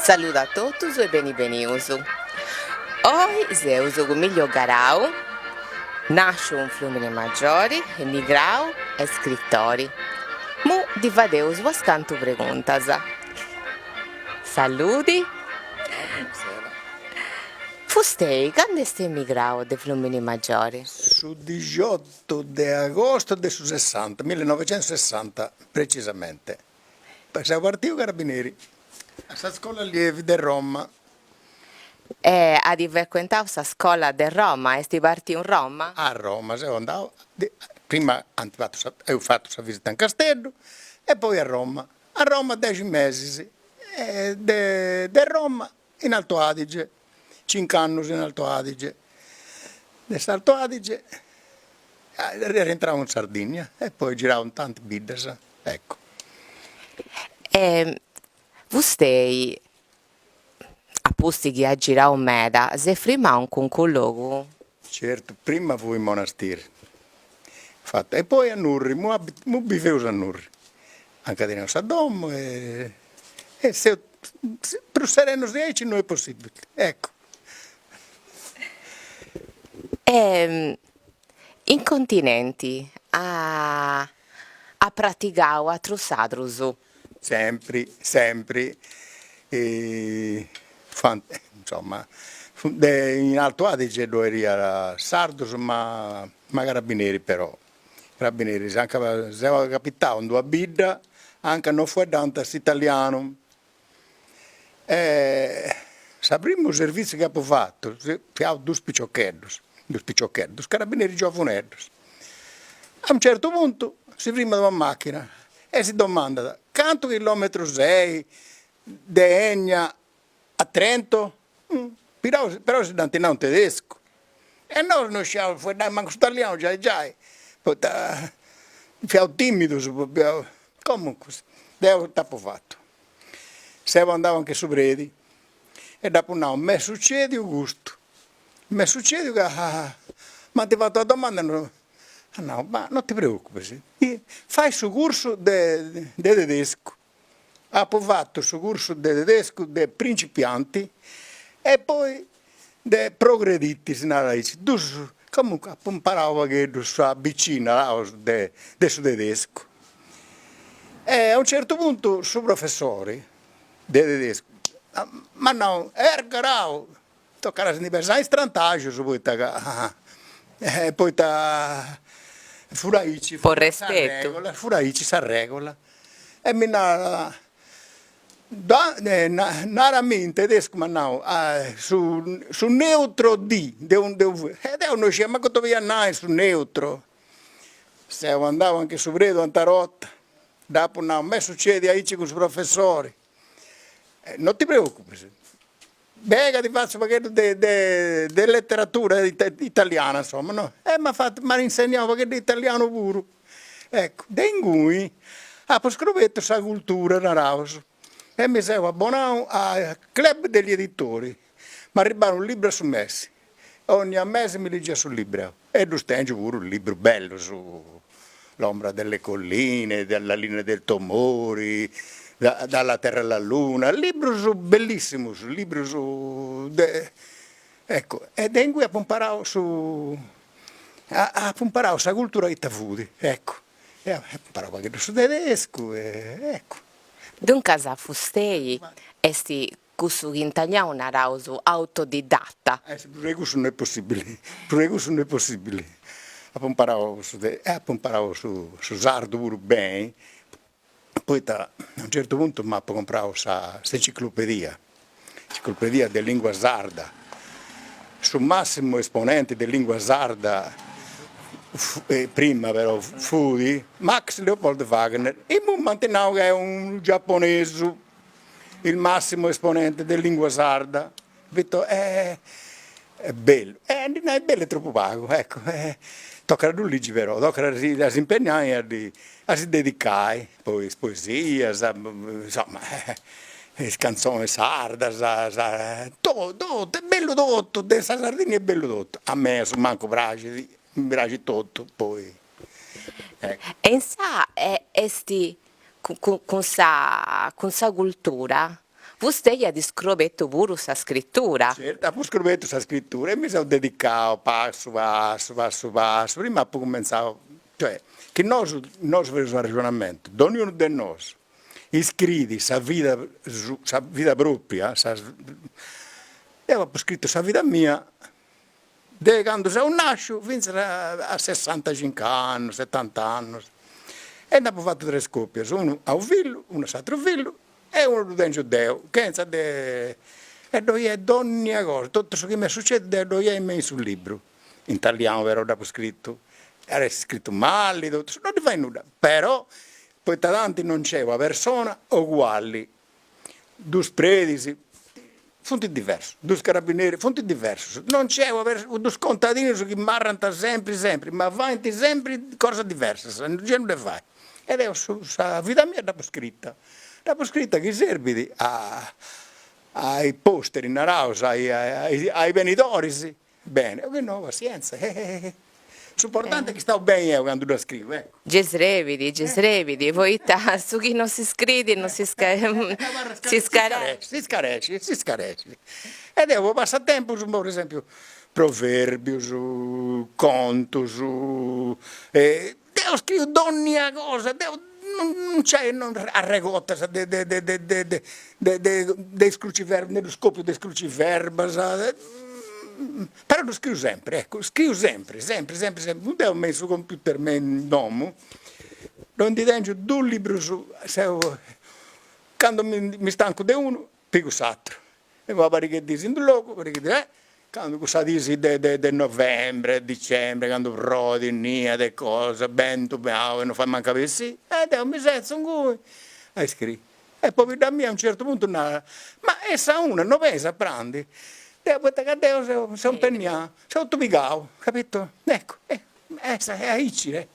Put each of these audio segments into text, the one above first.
Saludu a totus e beni benius. Oi seus cun Milio Garau, nàsciu in Fluminimaggiori, emigrau e scritori. Mu ddi fadeus unas cantu preguntas. Saludi. Fustei, candu est emigrau de Fluminimaggiori? Su dixiotu de agostu de su sessanta, millenovecentosessanta precisamente. Seu partiu carabineri a sa scola allievi de Roma. E at frecuentau sa scola de Roma, est partiu in Roma? A Roma seu andau, prima ant fatu sa, eus fatu sa visita in Casteddu e poi a Roma. A Roma dexi mesis e de de Roma in Alto Adige, cinc'annus in Alto Adige. De s'Alto Adige rientrau in Sardigna e poi girau in tanti biddas, ecco. E fustei, a pustis chi at girau meda, s'est frimau in calincunu logu? Certu, prima fui in Monastir, fatu, e poi a Nurri, imui biveus a Nurri, anca teneus sa domu e e seus prus serenus de aici no est possibili, ecco. E in continenti at pratigau atrus sadrus? Sempri, sempri, insomma, de in Alto Adige ddoi fiat sardus ma ma carabineri però, carabineris, anca seu capitau in d'una bidda anca no fueddant s'italianu e sa primu serviziu chi apu fatu fiaus dus piciocheddus, dus piciocheddus, dus carabineris giovuneddus, a unu certu puntu si frimat una macchina e si domandat, cantu chilometrus est de Egna a Trento? Però però si dd'ant nau in tedescu e nosu no sciaus fueddai mancu s'italianu giai giai, poita fiaus timidus, comunque deu ita apu fatu, seu andau anche su predi e dd'apu nau, m'est sucediu custu, m'est sucediu ca m'ant fatu una domanda e at nau, ma non ti preocupis, fai su cursu de de tedescu Apu fatu su cursu de tedescu de principianti e poi de progrediti, si narat aici, dus, comunque apu imparau u' pagheddu s'abc, naraus, de de su tedescu. E a unu certu puntu su professori de tedescu m'at nau, Herr Garau, Tocat a si ndi pesai istrantaxus poita ca poita fut aici Po respetu. Fut aici sa regola. E mi narat narami in tedescu m'at nau su su neutro di de e deu no scidia mancu ita 'oliat nai su neutro. Seu andau anche su predu un'atra 'orta, dd'apu nau, m'est sucediu aici cun su professori. No ti preocupis Bega ti fatzu u' pagheddu de de de letteratura italiana insoma no, e m'at fatu m'at insegnau u' pagheddu de italianu puru, eccu, de inguni apu scobertu sa cultura naraus, e mi seu abbonau a club degli editori, m'arribbàt unu libru a su mesi, 'onnia mesi mi ligia su libru e ddus tengiu puru librus bellus, L'ombra delle colline, Dalla linea del Tomori, Dalla terra alla luna, librus bellissimus, librus de ecco, e de ingui apu imparau su apu imparau sa cultura ita fut, ecco, e apu imparau u' pagheddu su tedescu e ecco. Duncas fustei est Cussu chi in italianu naraus autodidatta. Eh, prus de cussu no est possibili, prus de cussu no est possibili. Apu imparau su de apu imparau su su sardu puru beni, poita a unu certu puntu m'apu comprau sa s'enciclopedia, enciclopedia de lingua sarda, su massimu esponenti de lingua sarda prima però fut Max Leopold Wagner, imui m'ant nau ca est unu giaponesu il massimo esponente de lingua sarda, capito, est bellu, e a ndi nai bellu est tropu pagu, ecco, tocat a ddu ligi però, tocat a si a s'impegnai a ddi a si dedicai, poi is poesias, insoma, is cantzonis sardas, sa totu, totu, est bellu totu, de sa Sardigna est bellu totu, a mei a su mancu praxit, mi praxit totu, poi ecco. E insa est cun sa cun sa cultura. Fustei at iscrobetu puru sa scritura. Certu, apu scrobetu sa scritura e mi seu dedicau passu passu, passu passu, prima apu cumentzau, cioè, chi nosu, nosu fadeus un'arrexonamentu, donniunu de nosu iscriit sa vida sa vida propria, sa deu apu scritu sa vida mia De candu seu nasciu finzas a sessantacinc'annus, setant'annus, e nd'apu fatu tres copias, unu a unu fillu, unu a s'aturu fillu e unu ddu tengiu deu, chentza de, e ddoi est donnia cosa, totu su chi m'est sucediu deu ddoi est me in su libru, in italianu però dd'apu scritu, at essi scritu mali, totu, no ddi fait nudda, però poita tanti non nc'est una persona oguali Dus predis funt diversus, dus carabineris funt diversus, non nc'est una persona, dus contadinus chi marrant sempri sempri, ma faint sempri cosas diversas, gei non dde fait. E deu sa vida mia dd'apu scrita, dd'apu scrita chi serbit a a i posteri, naraus, a i benidoris Bene, o chi no, passienza, s'importanti est chi stau beni eo candu dda scriu, ecco. Ge srebit, ge srebit, poita su chi non si scriit non si si scarescit. Si scarescit, si scarescit. E deu po passatempus, per esempiu, proverbius, contus, deu scriu donnia cosa, deu non nc'est arregotas de de de de de de de de is cruciverbas, ndi ddu scopiu de is cruciverbas, però ddu scriu sempri, eccu, scriu sempri, sempri sempri sempri, deu me in su computer me in domu ddoi ndi tengiu dus librus, seu, candu mi stancu de unu pigu s'aturu E una pariga 'e dis in d'unu logu, una pariga 'e dis candu cussas dis de de de novembre, dicembre, candu proit, niat e cosa, bentu mau e non fait mancu a bessì, e deu mi setzu inguni a iscriri. E pobidda mia a unu certu puntu narat, ma est sa una, no benis a prandi? Deu poita ca deu seu seu impenniau, seu totu pigau, capito? Eccu, est aici e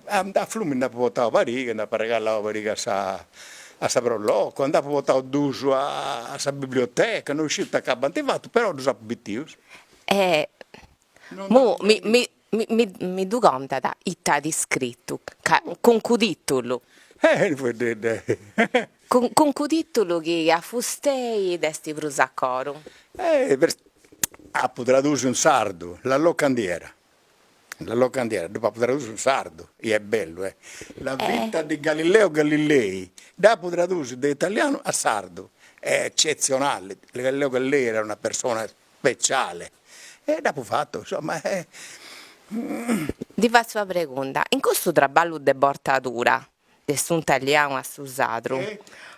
a Flumini nd'apu portau pariga, nd'apu arregallau pariga a sa a sa Pro Loco, nd'apu portau dus a sa biblioteca, no isciu ita acabbu ant fatu, però ddus apu bitius. E mu mi mi mi mi ddu contat ita at iscritu, ca cun titulu. Cun cun titulu chi a fustei dd'est prus a coru. Apu tradusiu in sardu, La locandiera La locandiera, ddu apu tradusiu in sardu, i est bellu eh, La vita di Galileo Galilei, dd'apu tradusiu de italianu a sardu, è eccezionale, Galileo Galilei era una persona speciale e dd'apu fatu, insoma. Ddi fatzu una pregunta, in custu traballu de bortadura de su italianu a su sadru,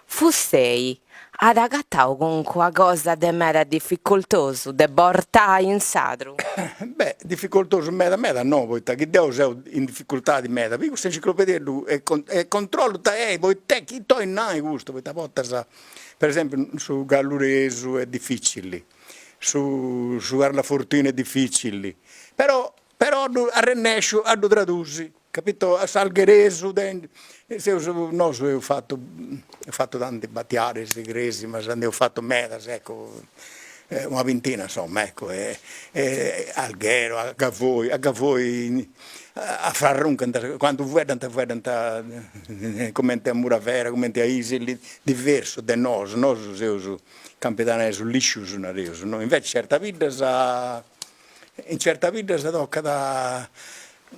fustei at agatau calincuna cosa de meda dificultosu de bortai in sadru? Beh, dificultosu meda meda no, poita chi deu seu in dificultadi meda, pigu s'enciclopedia e e controllu ita est, poita chi ita 'olit nai custu, poita a bortas, per esempiu, su galluresu est dificili, su su carlofortinu est dificili, però però ddu arrennesciu a ddu tradusi Capito? A s'algheresu seus nosu eus fatu eus fatu tanti batiaris, cresimas, nd'eus fatu medas, ecco, una bintina insoma, ecco, e Alghero, a Gavoi, a Gavoi afrarruncant, candu fueddant fueddant cumenti a Muravera, cumenti a Isili, diversu de nosu, nosu seus campidanesus liscius nareus, no, invece certas biddas In certas biddas tocat a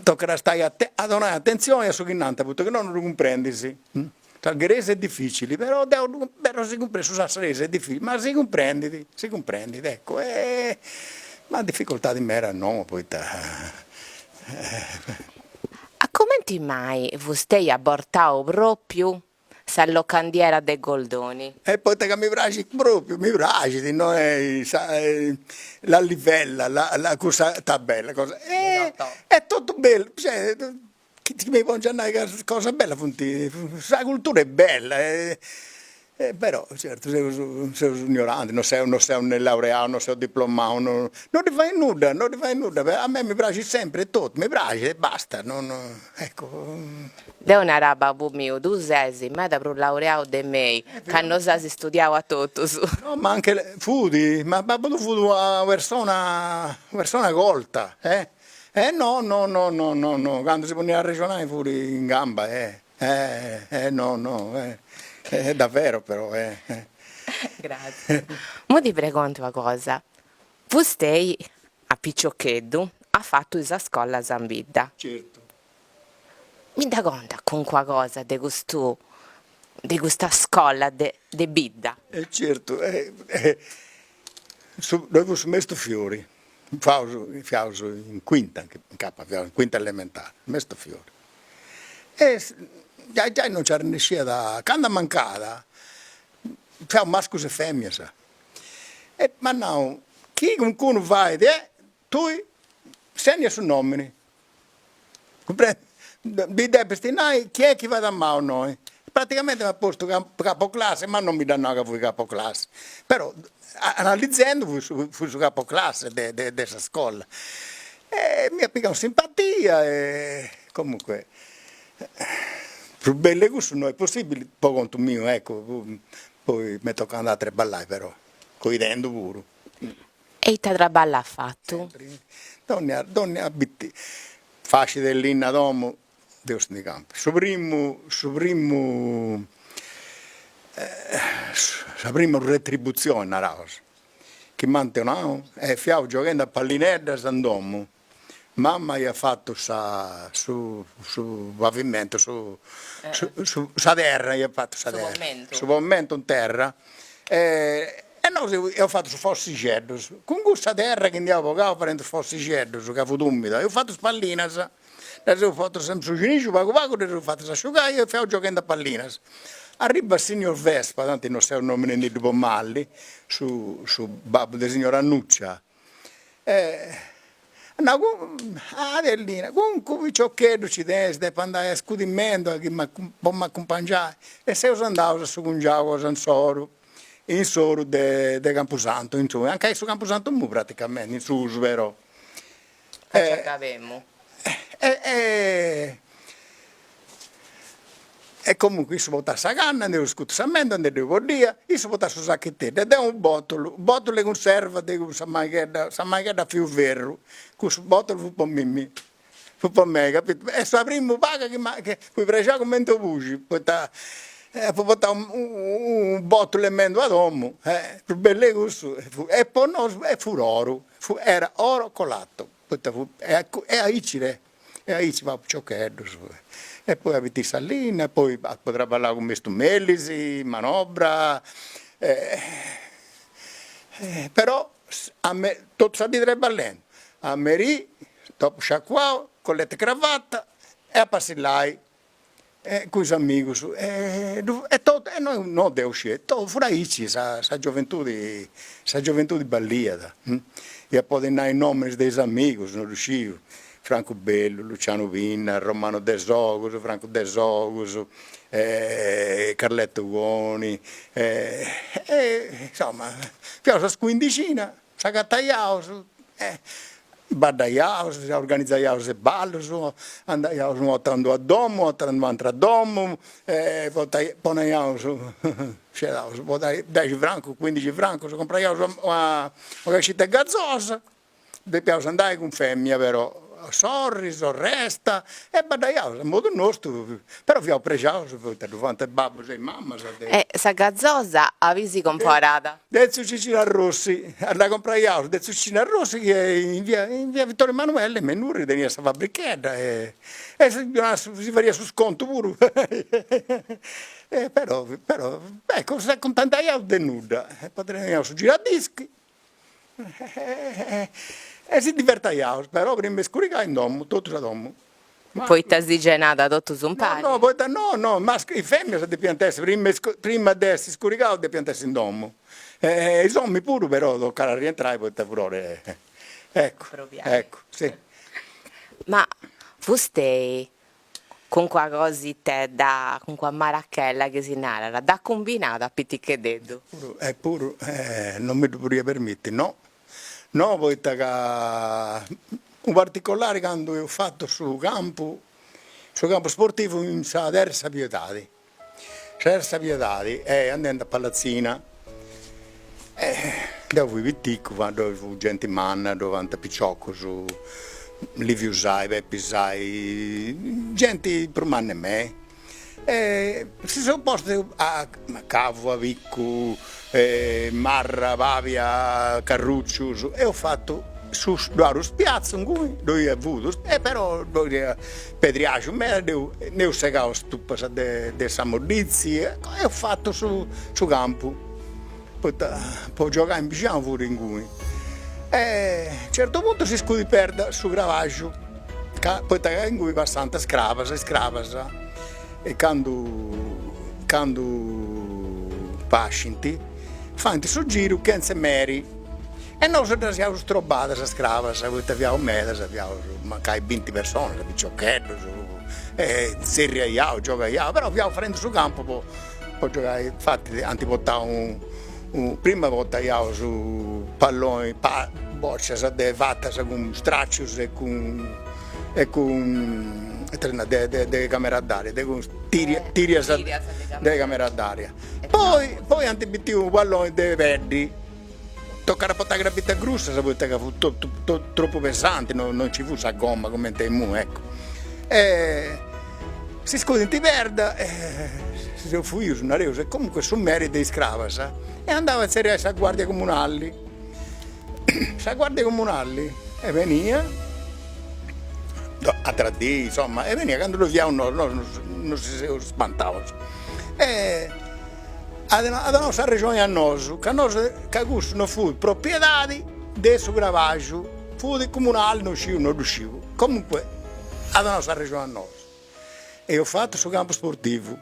tocat a stai a donai atentzioni a su chi nant, poita chi no non ddu cumprendis. S'algheresu est dificili, però deu ddu però si cumprendit, su sassaresu est dificili, ma si cumprendit, si cumprendit, ecco, e ma dificultadi meda no, poita A cumenti mai fustei at bortau propriu Sa locandiera de Goldoni. E poita ca mi praxit propriu, mi praxit, no est sa la livella, la la cussa tabella cosa est totu bellu, cioè chi mi pongiu a nai ca cosa bella funt, sa cultura est bella e però certu seus seus ignorantis, no seu no seu ne laureau, no seu diplomau, no no ddi fait nudda, no ddi fait nudda, a mei mi praxit sempri e totu, mi praxit e basta, no no ecco. Deu narà a babbu miu, tui ses meda prus laureau de mei, ca nos as istudiau a totus. No, ma anche fut, ma babbu tuu fut una persona, una persona colta, eh eh no no no no no no, candu si poniat a arrexonai fut in gamba eh eh eh no no eh davvero però eh. Gratzias. Mo ti pregontu una cosa, Fustei a piciocheddu at fatu is iscolas in bidda. Certu. Mi dda contat calincuna cosa de custu de custa scola de de bidda. E certu, su ddoi fut su maistu Fiori, fiaus fiaus in quinta incapa fiaus in quinta elementari, maistu Fiori. E giai giai non nci arrennesciat, candu ammancàt fiaus mascus e feminas E m'at nau, chi calincunu fait eh, tui segna su nomini, cumprendi? Ddi depis nai chi est chi fait a mau innoi. Praticamenti m'at postu capoclasse, ma non mi dd'at nau ca fui capoclasse, però analizendu fui su fui su capoclasse de de de sa scola. E m'iat pigau simpatia e comunque prus bellu 'e cussu no est possibili po contu miu, eccu Poi m'est tocau andai a traballai però, coidendu puru. E ita traballu as fatu? Dònnia dònnia bitti, fasci de linna a domu, Deus ti ndi campit. Su primu su primu sa prima retribuzioni, naraus, chi m'ant donau e fiaus gioghendi a pallineddas in domu Mamma aiat fatu sa su su pavimentu su su sa terra aiat fatu sa terra su pomentu in terra e e nosu eus fatu is fossixeddus, cun cussa terra chi nd'iaus bogau fadendi is fossixeddus ca fut umida eus fatu is pallinas, ddas eus potas in su cinixu pagu pagu ddas eus fatas asciugai e fiaus gioghendi a pallinas. Arribat signor Vespa, tanti no seus nominendiddu po mali, su su babbu de signora Nuccia E nau, Adelina, calincunu piciocheddu ci tenis, depu andai a scudi mendula chi po m'acumpangiai. E seus andaus a su cungiau cosa insoru, in s'oru de de Campusantu, insoma, anca est su Campusantu imui praticamenti, in susu però. Faci E E comunque issu portat sa canna, nd'eus scutu sa mendula, nde ddoi boddia, issu portat su sachiteddu e deu unu botulu, botulu 'e cunserva de cussa manighedda, sa manighedda a fiu ferru, cussu botulu fut po mimmi, fut po mei, capito, e sa primu paga chi m'at, fui prexau cumenti unu puxi, poita apu portau unu botulu 'e mendula a domu, prus bellu 'e cussu, e po nosu e fut oru, era oro colato Poita fut e aici de e aici fiaus piciocheddus e poi a bitiri sa linna e poi apu traballau cun maistu Melis in manobra però a me totu sa dì traballendi, a merì dopu sciacuau, colletta e cravatta e a passillai cun is amigus e totu e no no deu sceti, totu fut aici sa sa gioventudi sa gioventudi balliat ia podi nai nominis de is amigus no ddu sciu, Francu Bellu, Lucianu Pinna, Romano Desogus, Francu Desogus Carletto Coni e insoma fiaus sa cuindixina S'agataiaus e baddaiaus, organizaiaus is ballus, andaiaus una 'orta in d'una domu, una 'orta in un'atera domu e ponaiaus scedaus po dexi francus, cuindixi francus, compraiaus una cascita 'e gazosa, depiaus andai cun femina però, sorri, sorresta E baddaiaus a modu nostu, però fiaus prexaus poita ddu faint is babbus e is mamas de. E sa gazosa aundi si comporàt? De tziu Cicinu Arrossi, dda compraiaus de tziu Cicinu Arrossi chi in via in via Vittorio Emanuele me in Nurri teniat sa fabbrichedda e e si donat si fadiat su scontu puru e però però ecco s'acuntentaiaus de nudda, teniaus su giradischi E si divertaiaus, però prima 'e scurigai in domu, totus a domu. Poita si cenàt totus umpari? No, no, poita no, no, mascus e feminas depiant essi prima prima de essi scurigau depiant essi in domu. E is ominis puru però tocat a rientrai poita fut ora 'e eccu, eccu, si. Ma fustei Calincuna cositedda, calincuna marachella chi si narat, dd'at cumbinada a piticheddeddu. Eppuru non mi ddu podia permiti, no, no poita ca in particolari candu eus fatu su campu, su campu sportivu in sa Terza Piedadi, sa Terza Piedadi est andendi a Palazzina Deu fui piticu, ddoi fut genti manna, ddoi fuant piciocus, Liviu Sai, Pepi Sai, genti prus manna 'e mei. E si seu postu a cavua, piccu, marra, pabia, carruccius, eus fatu su ddu at unu spiazzu inguni, ddoi iat fut, e però ddoi iat pedriaxu meda, deu nd'eus segau is tupas de de sa modditzi, eus fatu su su campu, poita po giogai in bixinau fut inguni. E a certu puntu si scudit perda su crabaxu, ca poita ca inguni passant is crabas, is crabas e candu candu pascint faint su giru chentze meri e nosu ddas iaus strobadas is crabas poita fiaus medas, fiaus mancai binti personas, piciocheddus e zerriaiaus, giogaiaus, però fiaus fadendi su campu po po giogai, infati ant portau prima portaiaus palloni bocias de fatas cun stracius e cun e cun ita si narat de de camera d'aria de cun tirias de camera d'aria poi poi ant bitiu unu palloni de peddi tocat a portai crabitas grussas poita ca fut totu tropu pesanti no non nci fut sa gomma cumenti est imui ecco e si scudint perda e si seus fuius nareus e comunque su meri de is crabas est andau a zerriai sa guardia comunali Sa guardia comunali est benia atera dì, insoma, est benia candu ddoi fiaus nosu, nosu non si seus spantaus e at donau s'arrexoni a nosu, ca nosu, ca cussu non fut propriedadi de su crabaxu, fut comunali, non sciu, non ddu sciu, comunque at donau s'arrexoni a nosu. Eus fatu su campu sportivu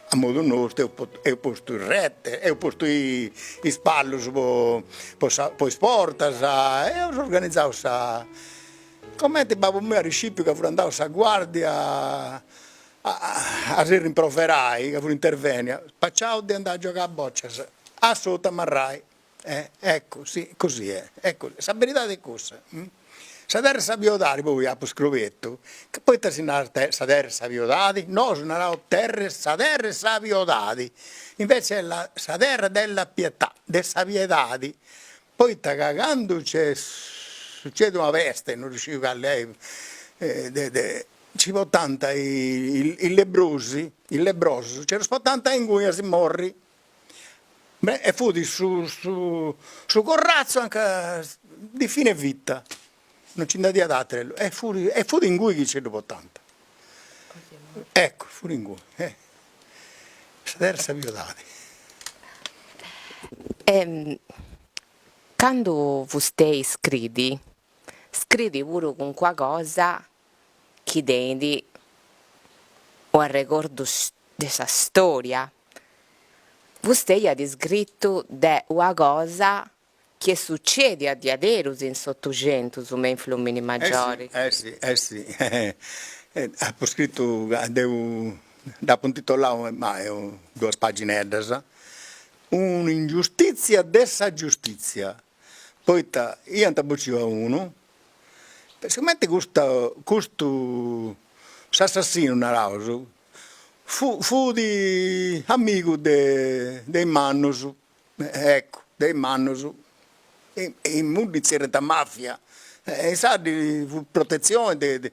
a modu nostru, eus postu is rete, eus postu is pallus po po sa po is portas, eus organizau sa cumenti babbu miu at scipiu ca fut andau sa guardia a si rimproverai ca fut intervenia, spaciau de andai a giogai a bocias, a sotu a marrai Eh, ecco, sì, così è, ecco, sa beridadi est cussa. Sa terra 'e sa piodadi poi apu scobertu, ca poita si narat sa terra 'e sa piodadi, nosu naraus terra sa terra 'e sa piodadi, invece est la sa terra della pietà, de sa piedadi, poita ca candu nc'est sucedit una peste, non ddu sciu cali est, de de nci portant is lebbrosi, is lebbrosus, nci ddus portant inguni a si morri E fut su su corratzu anca di fine vita, non nci nd'aiat ateru e fut e fut inguni chi nci ddu portant. Ecco, fut inguni, eh. Sa terra 'e sa piedadi. E candu fustei scridi, scridi puru calincuna cosa chi tenit u' arregordu de sa storia. Fustei at scritu de una cosa chi est sucèdia diaderus in s'Otuxentus me in Flumini Maggiori. Eh si, eh si, apu scritu, deu dd'apu intitolau, ma est duas pagineddas, Un'ingiustizia de sa giustizia, poita iant bociu a unu Sigumenti custa custu s'assassinu naraus fut amigu de de is mannus, eccu, de is mannus, imui ddi zerriant mafia, e insaras ddi fut protezioni de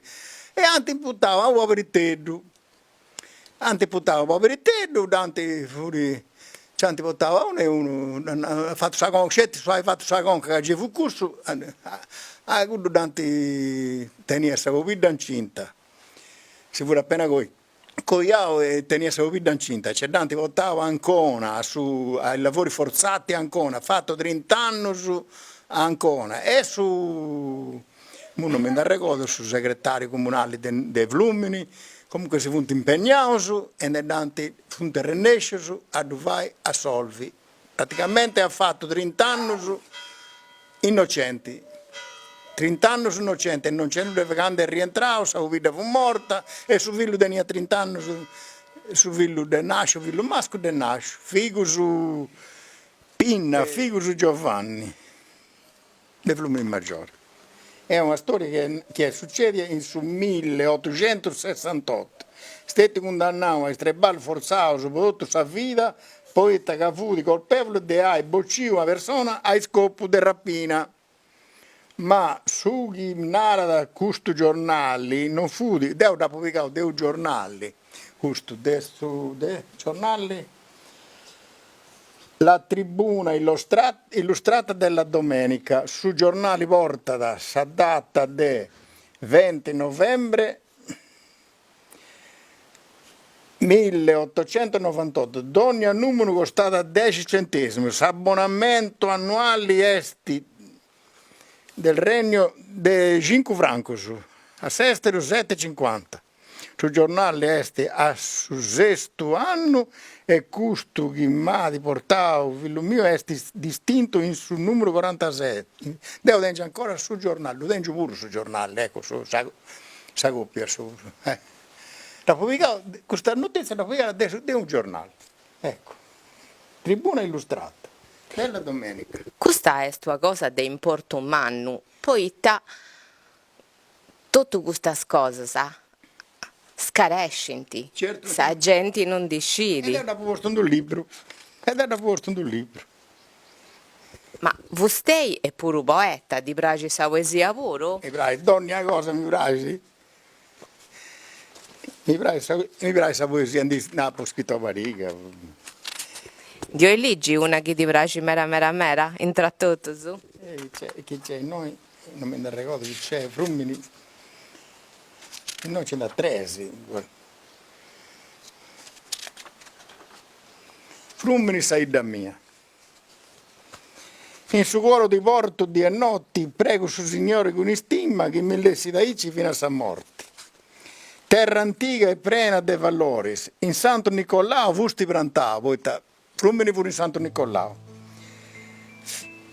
e ant imputau a unu poberiteddu Ant imputau poberiteddu, dd'ant fut, nci ant portau a unu e unu, at fatu sa conca, sceti su ai fatu sa conca ca gei fut cussu, a cuddu dd'ant, teniat sa pobidda incinta, si fut appena coiau e teniat sa pobidda incinta, nci dd'ant portau a Ancona, a su ai lavori forzati a Ancona, at fatu trint'annus a Ancona e su Imui non mi nd'arregodu su segretariu comunali de de Flumini, comunque si funt impegnaus e nde dd'ant, funt arrennescius a ddu fai assolvi. Praticamente at fatu trint'annus innocenti, trint'annus innocenti e non nc'est nudda candu est rientrau sa pobidda fut morta e su fillu teniat trint'annus, su fillu dd'est nasciu, fillu mascu dd'est nasciu, Figus Pinna, Figus Giovanni. De Flumini Maggiore. Est una storia chi est succedia in su milleotuxentussessantotto. Stetiu cundannau a is treballus fortzaus po totu sa vida poita ca fut colpevole de ai bociu una persona a iscopu de rapina. Ma su chi narat custu giornali non fut, deu dd'apu pigau de unu giornali, custu de su de giornali La Tribuna Illustrata della Domenica, su giornali portat sa data de venti novembre Milleottocentonovantotto, dònnia nùmuru costat dexi centèsimus, s'abbonamentu annuali est del Regno de cincu francus, a s'èsteru seti e cincuanta. Su giornali est a su sestu annu e custu chi m'at portau fillu miu est distintu in su nùmuru corantaseti. Deu tèngiu ancora su giornali, ddu tèngiu puru su giornali, eccu, sa sa còpia su Dd'apu pigau, custa notìtzia dd'apu pigada de de unu giornali, eccu, Tribuna Illustrata della Domenica. Custa est una cosa de importu mannu, poita totu custas cosas scarescint, sa genti non ndi scit. E deu dd'apu postu in d'unu libru, e deu dd'apu postu in d'unu libru. Ma fustei est puru poeta, ddi praxit sa poesia puru? Mi praxit, dònnia cosa mi praxit. Mi praxit sa mi praxit sa poesia, ndi nd'apu scritu una pariga. Ndi 'ois ligi una chi ti praxit meda meda meda, intra totus? Chi nc'est innoi, non mi nd'arregodu chi nc'est, Frùmini, innoi nci nd'at tres. Frùmini sa 'idda mia. In su coro ti porto die e notti, prego su Signore cun istima chi mi lessit aici fina a sa morti. Terra antiga e prena de valores, in Santu Nicolau fusti prantau, poita Frùmini fut in Santu Nicolau.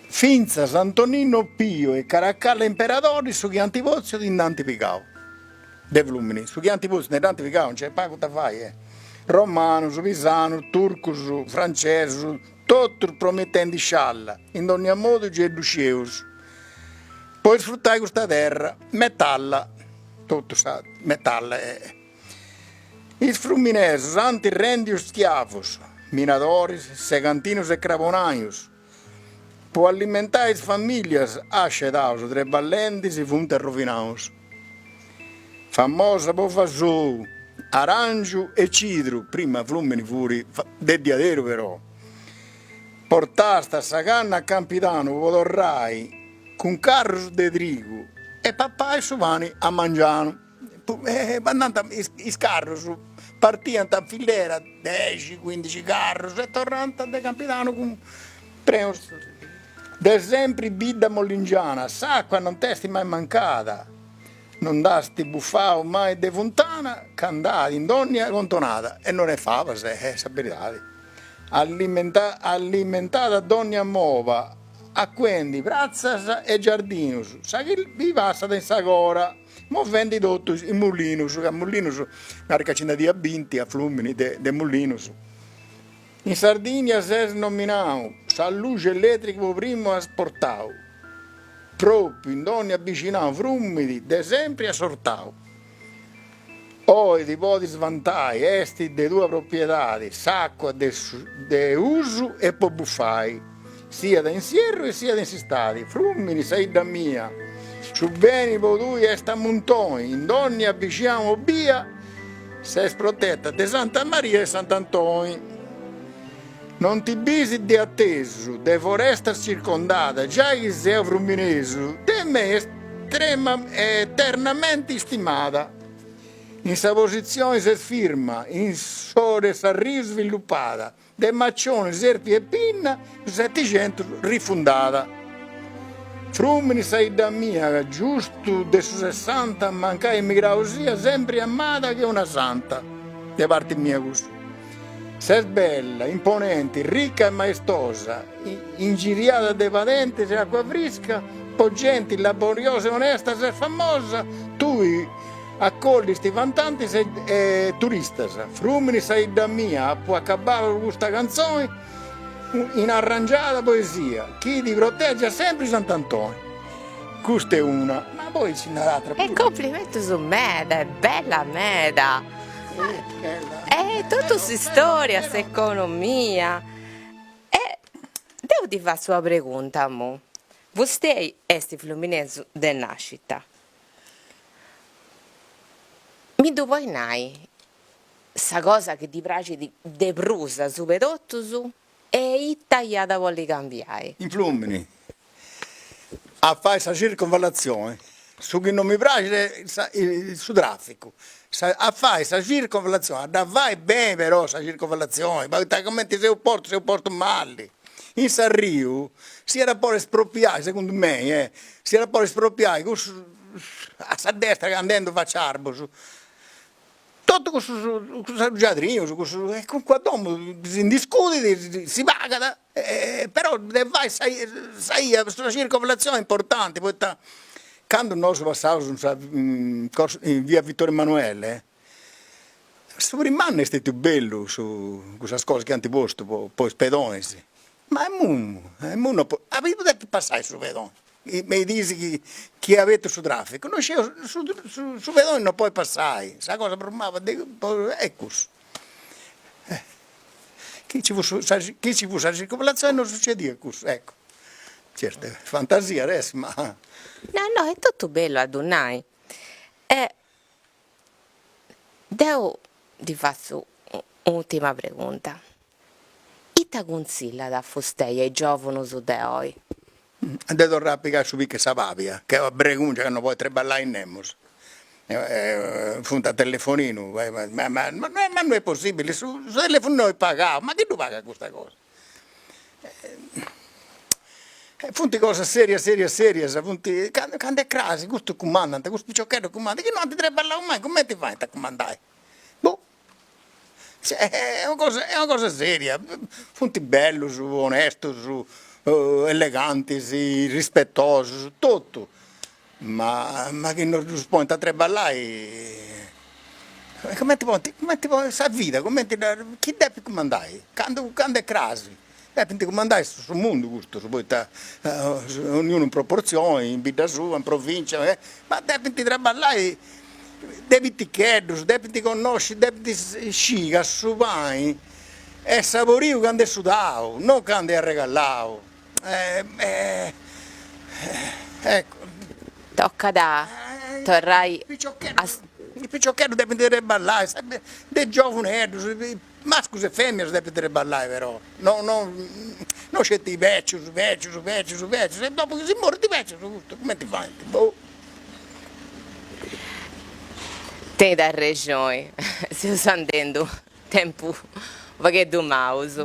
Fintzas Antonino Pio e Caracalla imperadores su chi ant potziu ti nd'ant pigau. De Flùmini, su chi ant potziu ndi dd'ant pigau, nc'est pagu ita fai eh. Romanus, pisanus, turcus, francesus, totus promitendi scialla, in dònnia modu gei ddu scieus. Po isfrutai custa terra, metalla, totu sa metalla eh. Is fruminesus ant rèndiu schiavus, minadoris, segantinus e crabonajus, Po alimentai is famìllias ascedaus treballendi si funt arrovinaus. Famosa po fasou, aràngiu e cidru, prima Flùmini fut de diaderu però, portasta sa canna a Campidanu po torrai cun carrus de trigu e papai su pani a mangianu. Andant is carrus, partiant a filera, dexi, cuindixi carrus e torrant de Campidanu cun prenus. De sempri bidda molingiana, s'acua non t'est mai mancada, non nd'ast bufau mai de funtana, ca nd'at in dònnia contonada, e non est fabas, est sa beridadi. Alimentat dònnia moba, acuendi pratzas e giardinus, sa chi passat in sa cora. Movendi totu is mullinus, ca mullinus narat ca nci nd'aiat binti a Flumini de de mullinus. In Sardigna ses nominau, sa luxi eletrica po primu as portau, propriu in dònnia bixinau Frùmini de sempri assortau. Oi ti podis vantai, est de tua propriedadi s'acua de de usu e po bufai. Siat in s'ierru e siat in s'istadi, Frùmini sa 'idda mia, su beni po tui est a muntoni, in dònnia bixinau o bia ses proteta de Santa Maria e Sant'Antoni. Non ti bis de atesu, de forestas circondada, giai chi seu fruminesu, de mei est eternamenti istimada. In sa positzioni ses firma, in s'or'e s'arriu sviluppada, De Maccioni, Serpi e Pinna, su Setixentus rifundada. Frùmini sa 'idda mia, giustu de su sessanta, mancai emigrau sia, sempri amada che una santa. De parti mia custu. Ses bella, imponenti, ricca e maestosa, ingiriada de padentes e acua frisca, po genti laboriosa e onesta ses famosa, tui Acollisti vantantis e turistas. Frùmini sa 'idda mia, apu acabau custa cantzoni in arrangiada poesia, chi ti protegiat sempri Sant'Antoni. Custa est una, ma poi nci nd'at atra puru. E cumplimentus meda, est bella meda. E totu s'istoria, s'economia. E deu ti fatzu una pregunta, mu. Vostei est fluminesu de nascita. Mi ddu podit nai sa cosa chi ddi praxit de prus a suba 'e totus e ita iat a bolli cambiai? In Flumini, a fai sa circonvallazioni, su chi non mi praxit est su trafficu, a fai sa circonvallazioni, a dda fai beni però sa circonvallazioni, poita cumenti seus postus seus postus mali, in s'arriu si iat a podi espropriai, segundu mei, si iat a podi espropriai cussu a sa destra andendu faci Arbus Totu cussus cussus giardinus, cussus e calincuna domu si ndi scudit, si pagat, però de fai sa sa 'ia, sa circonvallazioni est importanti, poita candu nosu passaus in sa in via Vittorio Emanuele, su primu annu est stetiu bellu su cussas cosas chi ant postu po po is pedonis, ma imui imui no aundi depit passai su pedoni Me is diis chi chi abetu su trafficu, no scieus, su su pedoni no podit passai, sa cosa prus maba de est cussu. Chi nci fut sa chi nci fut sa circolazioni no sucediat cussu, ecco. Certu, fantasia est, ma. No no est totu bellu a ddu nai e deu ddi fatzu un'urtima pregunta Ita cuntzillat fustei a is giòvunus de oi? De torrai a pigai su picu 'e sa pabia, ca est una bregungia ca no podit traballai nemus. Funt a telefoninu, ma ma ma no est possibili, su telefoninu est pagau, ma chi ddu pagat custa cosa? Funt cosas serias serias serias, funt, candu est crasi custus cumandant, custus piciocheddus cumandant, chi no ant traballau mai, cumenti faint a cumandai? Boh Est una cosa est una cosa seria, funt bellus, onestus, elegantis, rispetosus, totu, ma ma chi no ddus ponint a traballai, cumenti podint cumenti podint, sa vida cumenti dda, chi depit cumandai, candu candu est crasi, depint cumandai su mundu custus, poita ognunu in proporzioni, in bidda sua, in provincia, ma depint traballai de piticheddus, depint connosci, depint sciri ca su pani est saboriu candu est sudau, non candu est arregallau. Ecco. Tocat a torrai a. Is piciocheddus depint traballai, de giovuneddus, Mascus e feminas depint traballai però, no no no sceti becius becius becius becius e dopu chi si morint becius custu cumenti faint, boh. Tenit arrexoni, seus andendu tempus u' pagheddu maus.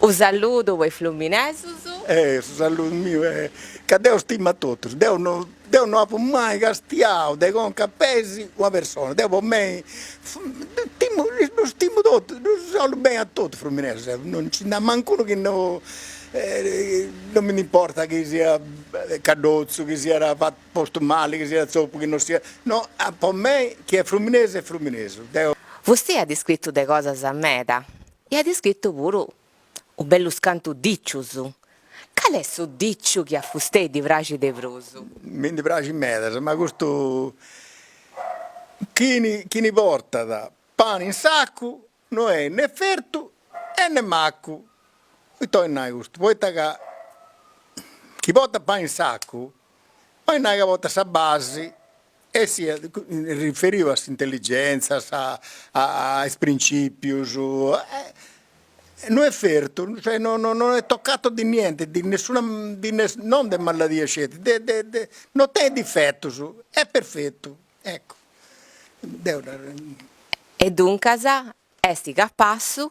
Unu saludu po is fluminesus. Eh su saludu miu est ca deu stimu a totus, deu no deu no apu mai castiau de conca a peis una persona, deu po mei timu ddus stimu totus, ddus 'ollu beni a totus is fluminesus, non nci nd'at mancunu chi no non mi nd'importat chi siat caddotzu, chi siat postu mali, chi siat tzopu, chi no siat, no, po mei chi est fluminesu est fluminesu, deu. Vostè at iscritu de cosas meda E at iscritu puru u bellus cantu dìcius. Cali est su dìciu chi a fustei ddi praxit de prus? Mi ndi praxit medas, ma custu chini chini portat pani in sacu no est ne fertu e ne macu. Ita 'olit nai custu? Poita ca chi portat pani in sacu 'olit nai ca portat sa basi E siat riferiu a s'intelligenza, a is principius, no est fertu, cioè no no est toccato di niente, di nessuna, di non de maladia sceti, de de de no tenit difetus, est perfetu, ecco. Deu dda. E duncas est capassu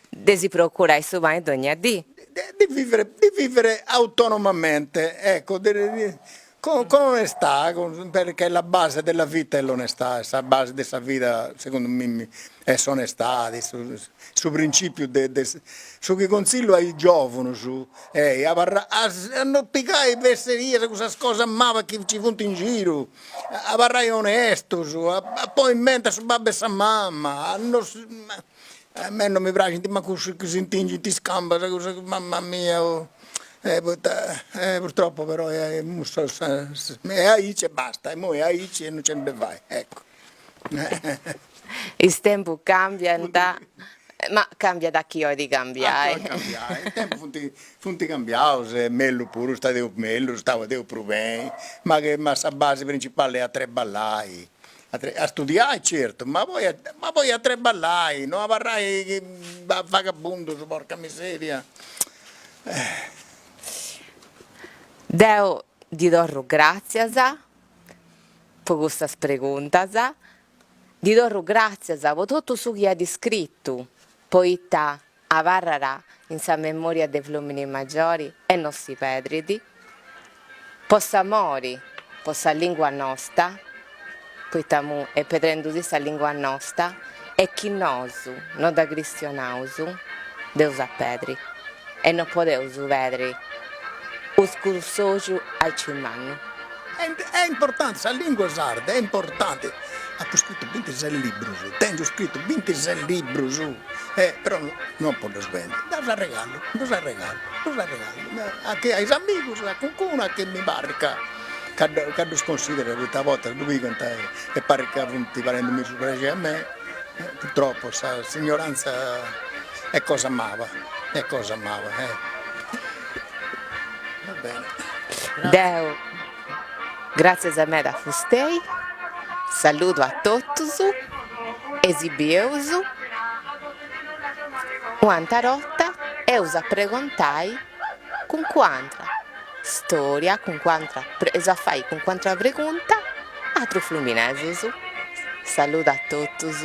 de si procurai su pani dogna dì. Di vivere di vivere autonomamente, ecco, con con onestà, perché la base della vita è l'onestà, sa base de sa vida segundu mimmi est s'onestadi, su su principiu de de su chi contzillu a is giovunus est abarrai a no pigai fesserias, cussas cosas mabas chi nci funt in giru Abarrai onestus, a ponni in menti a su babbu e sa mama, a no a mei non mi praxint mancu cussus chi s'intingint is cambas, cussas mamma mia poita purtroppo però est aici e basta, imoi est aici e non nc'est de fai, ecco. Is tempus cambiant. Ma cambiat chi 'olit cambiai. A chi 'olit cambiai. Is tempus funt funt cambiaus e mellus puru, stadeus mellus, stadeus prus beni, ma che ma sa basi principali est a treballai, a studiai certu, ma poi ma poi a treballai, no abarrai a vagabundus, porca miseria. Deu ddi torru gràtzias po custas preguntas, ddi torru gràtzias po totu su chi at iscritu, poita abarrat in sa memoria de Fluminimaggiori e no si pedrit, po s'amori po sa lingua nosta, poita mu est pedrendusì sa lingua nosta e chi nosu no dda chistionaus dd'eus a pedri e no podeus pedri u scursoxu aici mannu. Est importanti, sa lingua sarda est importanti, apu scritu bintises librus, tengiu scritu bintises librus, e però non po ddus bendi, ddus arregallu, ddus arregallu, ddus arregallu, a chi a is amigus, a cuncunu, a chi mi parrit ca ca ddus consideru, poita a bortas ddu pigant e parrit ca funt faendumì su prexeri a mei, purtroppo sa s'ignoranza est cosa maba, est cosa maba, eh. Va bene. Deu gràtzias meda a fustei, saludu a totus e si bieus u'atera 'orta eus a pregontai calincun'atra storia, calincun'atra eus a fai calincun'atra pregunta a atrus fluminesus. Saludu a totus.